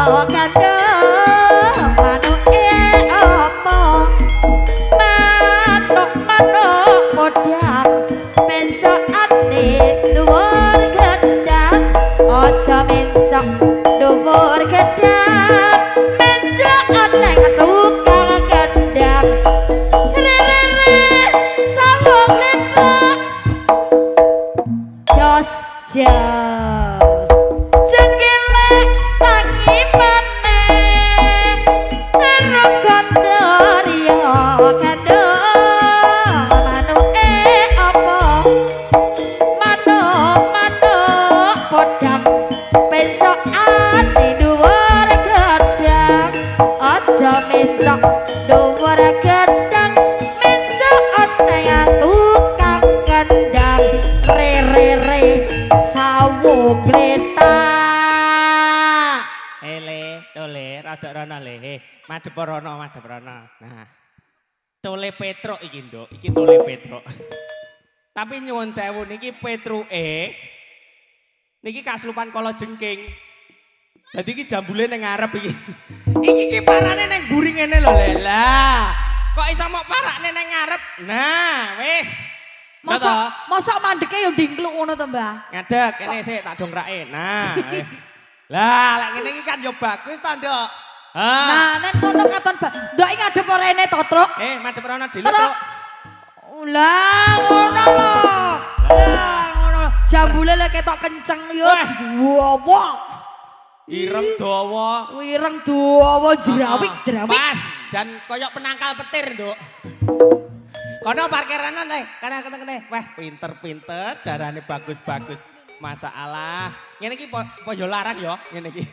Kandha manuke apa? Manuk-manuk podang pencokane dhuwur gedang, aja mencok dhuwur gedang, mencok nang tukang kendang. Re re re sawo glethak. Jos jos jengkile tangi maneh karo kandha kandha manuke apa? Manuk manuk podang pencokane dhuwur gedang, aja mencok dhuwur gedang, mencok nang tukang kendang. Re re re sawo glethak. Ele, tole, rada rono le. He, madhep rono, madhep rono. Nah. Tole Petruk iki, Nduk. Iki tole Petruk. Tapi nyuwun sewu niki Petruke niki kaslupan kala jengking. Dadi iki jambule ning ngarep iki. Iki ki parane ning mburi ngene lho, Le. Lah, kok iso mok parakne ning ngarep? Nah, wis. Mosok mosok mandeke yo ndingkluk ngono to, Mbah? Ngadeg kene sik tak dongkrake. Nah. Lah, lek ngene iki kan yo bagus ta, Nduk. Ha. Nah, nek ngono katon ndok iki ngadep rene to, Truk. Eh, madhep rono dulu, Truk. Truk. Lah, ngono lho. Lah, ngono. Jambule lek ketok kenceng yo. Wah. Wah. Ireng dawa. Ireng dawa jrawik jrawik. Pas, jan koyok penangkal petir, Nduk. Kono parkiran nih, kana kene kene. Wah, pinter-pinter, jarane bagus-bagus. Masalah. Ngene iki po yo larang yo, ngene iki.